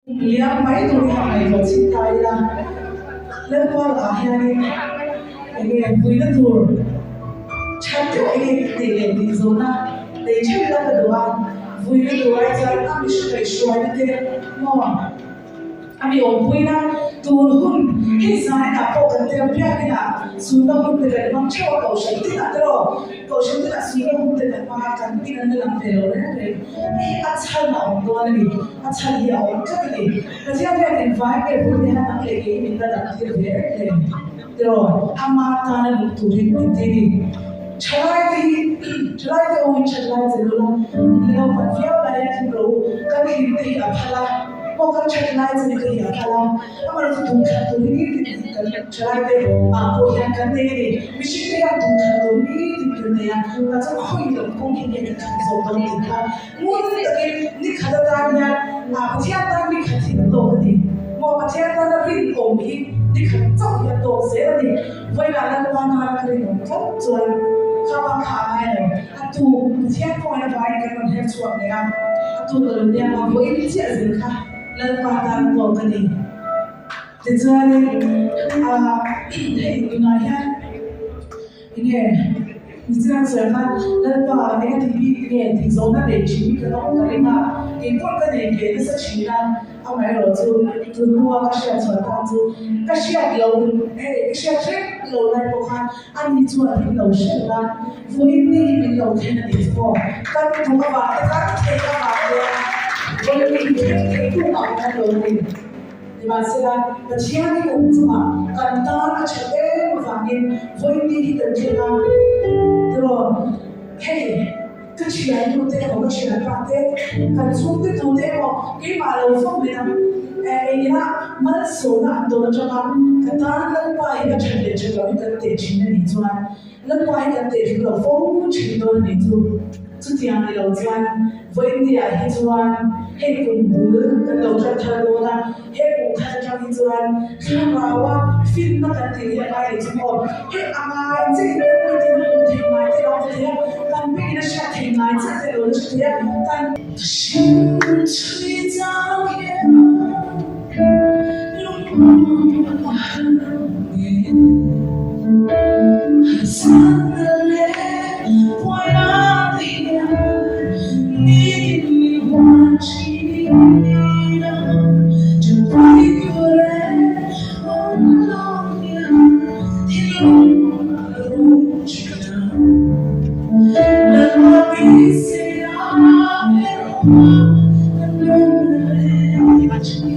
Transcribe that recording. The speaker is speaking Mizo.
Liam mai tur hi a ngaihtuah chhin ta ila, Lalpa lakah hianin enge puina tur that deuh enge tih leh tih zawhna nei theuh ila ka duh a, vuina tur ai chuan a mihring ngaihhruaina te maw a mi awmpuina tur hun hei zaninah pawh kan tel biakinah sunna hun te kan hmang theuh a, kohhran tinah te rawh kohhran tinah sunna hun te kan hmang a, kan hming an la lang ve lo reng reng. Hei a chhan a awm dawn a ni, a chhan hi a awm tlat a ni. Pathian hian engvai nge bul te hian ang leh kei min la dang tir ve reng le? Tiraw, ama tana luh turin min ti a ni. Thalai te hi, thalai te awmin thatlai che lul a, in la naupan viau lai a thim ro, kan hlim te hi a phal a, maw kan thatlai che te hi a phal a, amaherawhchu tum that tur hi nitin kan thalai te ah pawh hian kan nei a ni. Mihring te hian tum that tur nitin kan nei a, tah chuan khawi lam kawng hi nge kan that zawk dawn tih kha ngun takin ni khat atan hian ah Pathian tan ni khat hi a tawk a ni. Maw Pathian tana rinawm hi ni khat chauh hi a tawk zel a ni. Vawiinah Lalpa nana ka rinawm tlat chuan kha pa kha a ngai lo. A tu Pathian kawngin avangin kan rawn her chhuak leh a, a tu ka lo nia a, vawiin chiah zel kha Lalpa tan a tawk a ni. Tichuanin ah hei tunah hian enge nichina sawi khan Lalpa eng a tih bik nge tih zawhna nei thin hi ka awm ka ring a, keipawh ka nei ve nasa thin a, amaherawh chu tun hnua ka hriat chhuah tak chu ka hriat lo hei ka hriat hrep lo lai pawh khan ani chuan min lo hrelh a, vawiin ni hi min lo thlen a nih chu maw, kan duh avang te kan theih avang te a vawiin ni hi thleng thei tu mah kan lo ni. Nimahsela, Pathian hi kan chungah kan tan a that em avangin vawiin hi kan thleng a, tiraw? Hei, ka thiannu te emaw, ka thianpa te, kan chhungte tute emaw keimah lo fawm mai ang, engina malsawmna an dawn atanga ka tan Lalpa hi a that leh that loh hi kan teh thin a nih chuan Lalpa hi kan teh thleng lo fo thin dawn a nih chu. Chutiang ni lo chuan vawiinniah hi chuan hei kum bul kan lo tan thar dawn a, he kum thar atang hi chuan thlaraua finna kan tih hi a ngai leh chu maw? Hei a ngai che in kan puitlin a hmuh theih ngai te lo ti thei a, kan bengin a hriat theih ngai chiah te lo la hre thei a, kan Hring chhui chang hian lungmuh a har nge? Harsatna leh puaina te hian nitin mi huan thin a, ṭanpui tur leh awm lo hian thinlung a rum thin a. Lalpa beiseina erawh kan nung reng thin.